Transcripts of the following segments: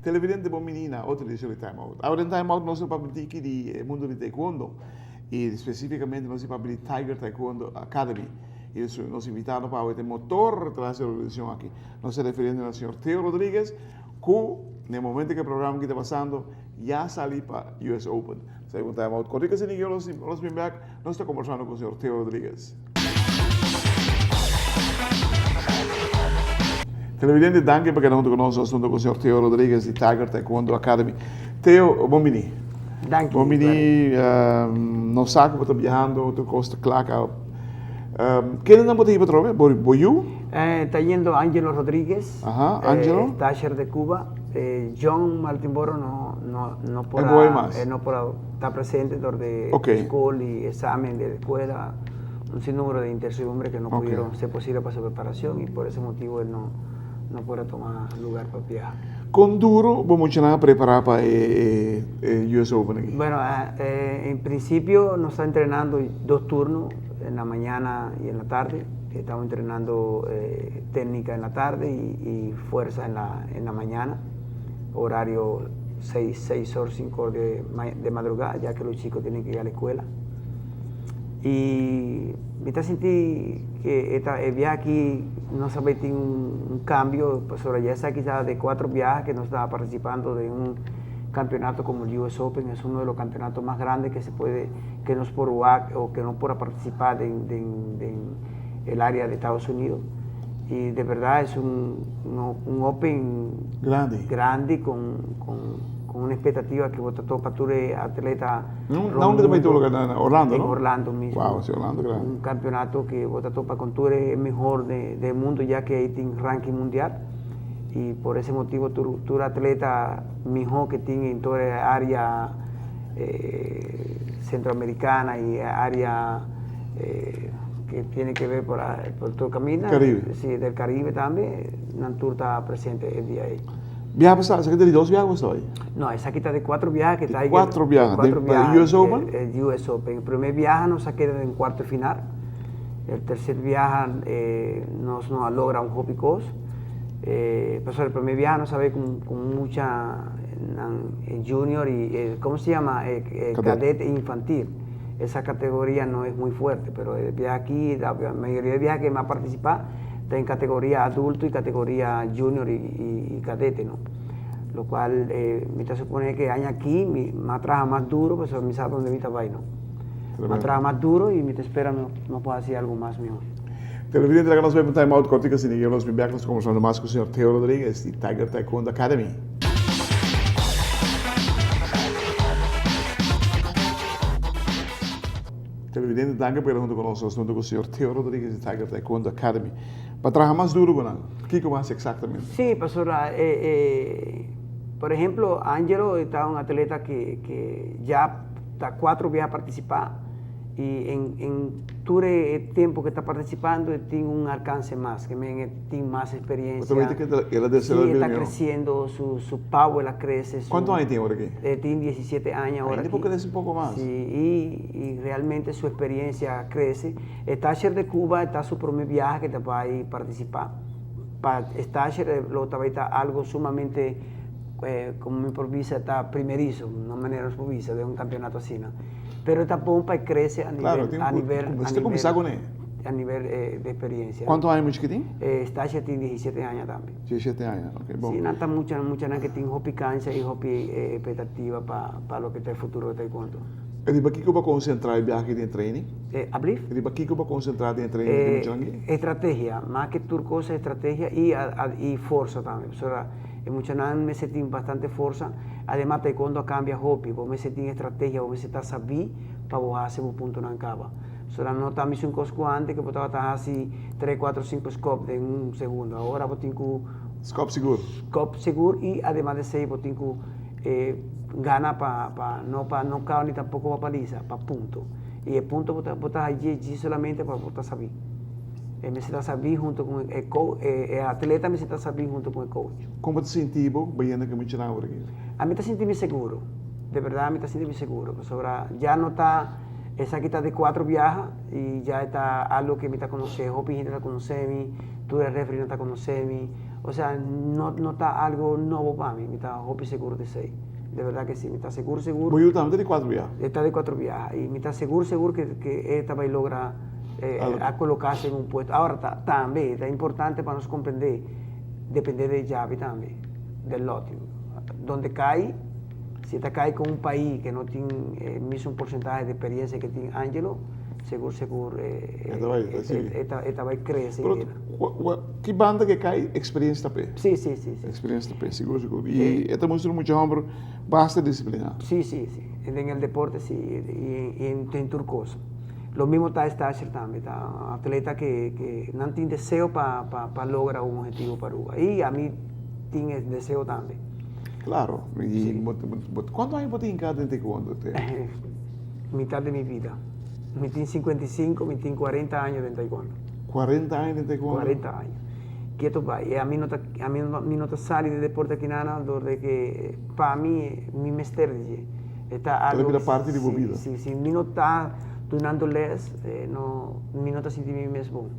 Televidente bon bini na otro edicion di Time Out. Awe den Time Out nos ta papia tiki di e mundo di taekwondo y specificamente nos ta papia di Tiger Taekwondo Academy. Y nos invitado pa awe ta e motor tras e organisacion aki. Nos ta refiriendo na señor Theo Rodriguez cu na e momento cu e programa aki ta pasando ya sali pa US Open. Sa un time out cortico asina y nos bin bek nos ta conversando cu señor Theo Rodriguez. Televidente danki pa keda hunto cu nos nos ta cu señor Theo Rodriguez di Tiger Taekwondo Academy. Theo bon bini. Danki. Bon bini nos sa cu bo ta biahando tur cos ta cla caba. Kende bo ta hiba atrobe? Bo yu? Ta yendo Angelo Rodriguez. Aha, Angelo. Tasher de Cuba. John Martin Boro no, no, no por a, a, no por a ta presente dor de school y examen de escuela, un sinnúmero de incertidumbre que no pudieron ser posible pa su preparación y por ese motivo él no, no por a toma lugar pa biaha. Con duro bo muchanan a prepara pa e US Open aki? Bueno, en principio nos ta entrenando dos turnos, en la mañana y en la tarde. Estamos entrenando técnica en la tarde y fuerza en la, en la mañana, horario 6, 6 or 5 or de, de madrugada, ya que los chicos tienen que ir a la escuela. Y mi ta sinti que esta, e viaje aki nos a bay tin un, un cambio, pasobra ya esaki ta de cuatro viajes que nos estaba participando de un campeonato como el US Open, es uno de los campeonatos más grandes que se puede, que nos por wak o que nos por participar den, den, den el área de Estados Unidos. Y de verdad es un, un, un Open Grandi. grandi con, con, con una expectativa que bo ta topa tur e atleta No, rond na unda ta mundo. bay tur Na Orlando, En no? Orlando mismo. Wow, si Orlando grandi. Un campeonato que bo ta topa con tur e mehor de, del mundo ya que ahí tin ranking mundial. Y por ese motivo tur, tur atleta mihó que tin en tur e área eh, centroamericana y área eh, que tiene que ver por, por tur camina. Caribe. Sí, del Caribe tambe, nan tur ta presente e dia ei. Biaha pasá, esaki ta di dos biaha ku bo sta bai? No, esaki ta di cuatro biaha que ta Di cuatro biaha, cuatro den biaha, US Open? El US Open. El primer biaha nos a keda den cuarto final. El tercer biaha eh, nos no a logra un hopi cos. Eh, pasobra el primer biaha nos a bay con, con mucha nan junior y, eh, ¿cómo se llama? Eh, eh, Cadet. cadete infantil. Esa categoría no es muy fuerte, pero el viaje aquí, la mayoría de viajes que más participa está en categoría adulto y categoría junior y, y, y cadete, ¿no? Lo cual eh, mi ta supone que aña aki mi m'a traha mas duro pasobra mi sa donde mi ta bai, no? M'a traha mas duro y mi ta espera no no por haci algo mas mihor. Televidente laga nos bai pa un time out cortico asina y nos bin bek nos ta conversando mas cu señor Theo Rodriguez di Tiger Taekwondo Academy. Televidente danki pa keda hunto cu nos nos ta hunto cu señor Theo Rodriguez di Tiger Taekwondo Academy. Pa traha mas duro cu nan, kico bo haci exactamente? Sí, pasobra e e por ehemplo Angelo ta un atleta que que ya ta cuatro biaha participa y en en tur e tempo que ta participando e tin un alcance mas, ke men e tin mas experiencia. Bo ta mira ke el a desarrolla Sí, e ta mihor. creciendo, su su power a crece, su. Cuanto aña e tin ora aki? E tin diecisiete aña ora aki. Ainda por crece un poco mas. Sí, y y realmente su experiencia a crece. E Tasher de Cuba e ta su prome biaha ke ta bai participa. Pa e Tasher lo ta bai ta algo sumamente, como mi por bisa, ta primerizo, na manera nos por bisa, den un campeonato asina. Pero e ta bon pa e crece a Claro, nivel, tin a cu nivel, a mester cuminsa nivel, con e. a nivel de experiencia. Cuanto aña mucha ke tin? E Tasher tin diecisiete aña tambe. Diecisiete aña, ok, bon. Sí, nan ta mucha, muchanan ke tin hopi cancha y hopi expectativa pa, pa loke ta e futuro di taekwondo. Riba kiko bo a konsentrá e biaha aki den training? E ablief? Riba kiko bo a konsentrá den e training di muchanan aki? Estrategia, mas ke tur kos estrategia i i forsa tambe. Pasobra e muchanan mester tin bastante forsa, ademas taekwondo a kambia hopi, bo mester tin estrategia, bo mester ta sabí pa bo hasi bo puntonan kaba. Pasobra no ta mesun kos ku ante ku bo tabata hasi tres, kuatro, sinku skòp den un segundo, awor bo tin ku. Skòp sigur. Skòp sigur i ademas di esei bo tin ku. E gana pa pa no pa knockout ni tampoco pa paliza, pa punto. Y e punto bo ta bo ta haye dji solamente pa bo ta sabi. E mester ta sabí hunto ku e coach, e atleta mester ta sabí hunto ku e coach. Kon bo ta sinti bo bayendo ku e muchanan awor aki? Ami ta sinti mi seguro, de berdad mi ta sinti mi seguro, pasobra ya no ta, esaki ta di kuatro biaha i ya e ta algo ke mi ta konosé, hopi hende ta konosé mi, tur e refereenan ta konosé mi, osea no no ta algo nobo pa mi, mi ta hopi seguro di esei, de berdad ke si, mi ta segur segur. Bo yu tambe ta di kuatro biaha? E ta di kuatro biaha i mi ta segur segur ke ke e ta bai logra a colocarse en un puesto. Ahora ta tambe ta importante pa nos comprende depende de llave tambe, del lote. Donde cay, si ta cay con un pais que no tin e mismo porcentahe de experiencia que tin Angelo, segur segur E ta bay, si. e ta bay crece. Pero ki banda ke cay experiencia ta pe. Si, si, si, si. Experiencia ta pe, sigur sigur. Y e ta mustra mucha homber basta disciplina. Si, si, si. Den el deporte si, y en tur cosa. Lo mismo ta Stasher tambe, ta atleta ke ke nan tin deseo pa pa pa logra un objetivo pa Aruba y ami tin e deseo tambe. Claro, y bo bo cuanto aña bo tin hinca den taekwondo te? Mitad de mi vida. Mi tin 55, mi tin 40 aña den taekwondo. 40 aña den taekwondo? 40 aña. Keto bai. Y ami no ta ami mi no ta sali di deporte akinana dor de ke pa mi mi mester di dje. E ta Ta algo bira parti di bo bida. Si, si mi no ta dunando les, no, mi no ta sinti mi mes bon.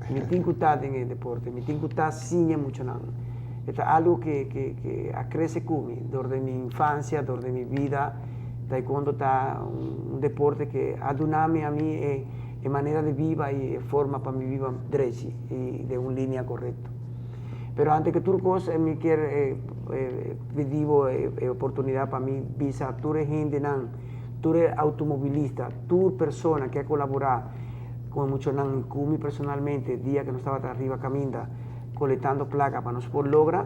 Mi tin ku ta den e deporte, mi tin ku ta siña muchanan. E ta algo ke, ke, ke a krese ku mi dor di mi infansia, dor di mi bida. Taekwondo ta un deporte ke a duna mi ami e, e manera di biba i e forma pa mi biba drechi i den un linea korekto. Pero ante ke tur kos mi kier pidi bo e oportunidad pa mi bisa tur e hendenan, tur e automobilista, tur persona ke a kolabora ku e muchanan i ku mi personalmente dia ke nos tabata riba kaminda kolektando plaka pa nos por logra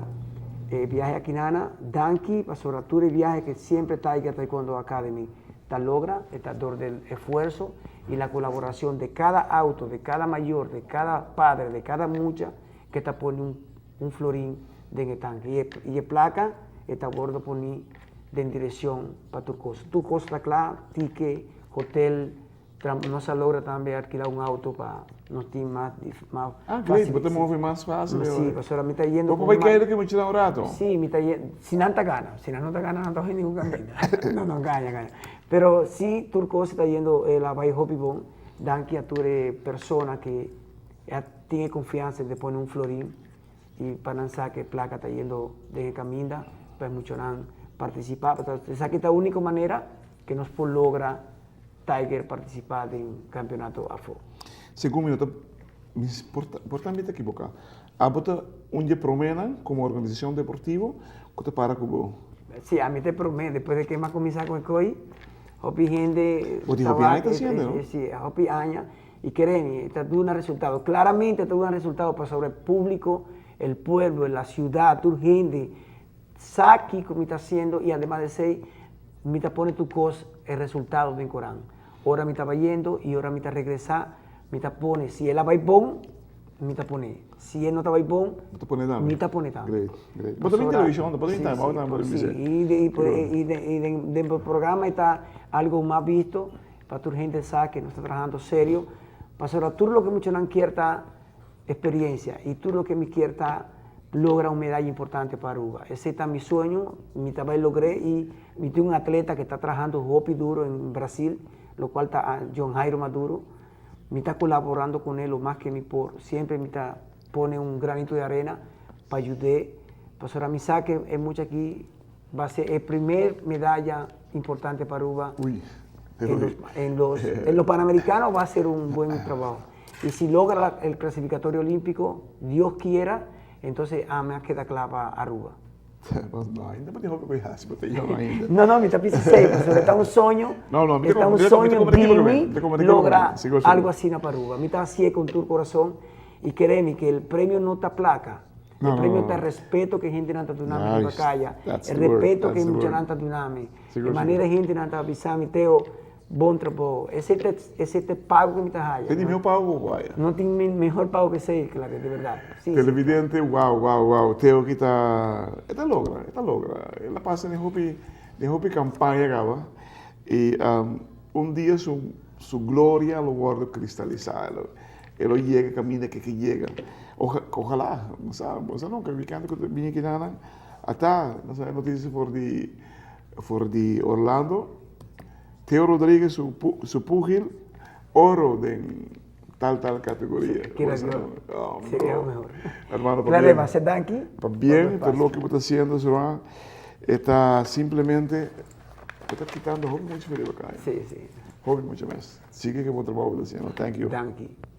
e biahe akinana. Danki pasobra tur e biahe ke siempre Tiger Taekwondo Academy ta logra e ta dor del esfuerso i la kolaboracion de kada auto, de kada mayor, de kada padre, de kada mucha ke ta pone un un florin den e tanke i e i e plaka e ta wordo poni den direccion pa tur cos. Tur cos ta cla, ticket, hotel, tram nos a logra tambe alkila un auto pa nos tin mas mas Ah, great, bo ta move mas facil Sí, awor. pasobra mi ta yendo Bo con por bai ma kere ku mi chila un rato? Sí, mi ta yendo, si nan ta gana, si nan no ta gana nan ta hoy ningun caminda. No, no, gaña, gaña. Pero sí tur cos ta yendo el a bai hopi bon, danki a tur e persona ke a tin e confiansa di pone un florin y pa nan sa cu e placa ta yendo den e caminda pa e muchanan participa. Pasobra esaki ta unico manera cu nos por logra Tiger participa den campeonato afo. Segun mi no ta, mi por ta, por ta mi ta ekiboca. Abo ta un di e promenan como organisacion deportivo cu ta para cu bo? Si, ami ta e prome. Despues de ke mi a cuminsa cu e coy, hopi hende Bo tin hopi aña ta haciendo, no? Si, hopi aña. Y keremi, ta duna resultado. Claramente ta duna resultado pasobra e publico, el pueblo, la ciudad, tur hende sa kico mi ta haciendo y ademas de esey mi ta pone tur cos e resultado den coran. Ora mi ta bayendo y ora mi ta regresa mi ta pone, si el a bay bon, mi ta pone, si e no ta bay bon, Bo ta pone tambe. mi ta pone tambe. Great, great. Bo ta bin television, bo ta bin time out tambe, Sí, y y den programa e ta algo mas visto. Pa tur hende sa ke nos ta trahando serio, pasobra tur loke muchanan kier ta experiencia y tur loke mi kier ta logra un medaya importante pa Aruba. Esey ta mi sueño, mi ta bay logr'e y mi tin un atleta ke ta trahando hopi duro en Brasil, lo cual ta John Jairo Maduro. Mi ta colaborando cune lo mas ke mi por, siempre mi ta pone un granito de arena pa yud'e, pasobra mi sa ke e mucha aki Ba ser e primer medaya importante pa Aruba en los, en los Panamericanos va a ser un buen trabajo. Y si logra el clasificatorio olímpico, Dios quiera, entonces ami a keda kla pa Aruba. No, ainda bo tin hopi ku hasi, bo ta yòn ainda. No, no, mi ta bisa esei, pasobra e ta un soño, No, no, mi e ta ta un mi ta soño komprende di kiko mi mi ta komprende kiko logra sigur, sigur. algo asina pa Aruba. Mi ta hasié con tur corazon y kere mi ke el premio no ta placa, E premio ta respeto ku e hendenan ta duna mi riba kaya, e respeto ku e muchanan ta duna mi, e manera e hendenan ta bisa mi, Teo, bon trabou. Esei ta esei ta e pago ku mi ta haya. Tin mihó pago ku bo haya. No tin mihor pago ku esei, Claudia, di bèrdat. Si. Televidente, wow, wow, wow. Teo ki ta, e ta logra, e ta logra. El a pasa den hopi, den hopi kampaña kaba i un dia su su gloria lo wòrdu kristalisá. E lo yega kaminda ke ke yega. Ojalá, no sa, bo sa nunka, weekend ku ta bini kinanan, ata nos a notisia for di for di Orlando, Theo Rodriguez su su pugil oro den tal tal kategoria. Kira Dios. Seria lo mehor. Hermano, pabien. Claro, danki. Pabien por loke bo ta hasiendo, Sra. E ta simplemente, bo ta kitando hopi mucha for riba kaya. Si, si. Hopi mucha mes. Sigui ku bo trabou bo ta hasiendo. Thank you. Danki.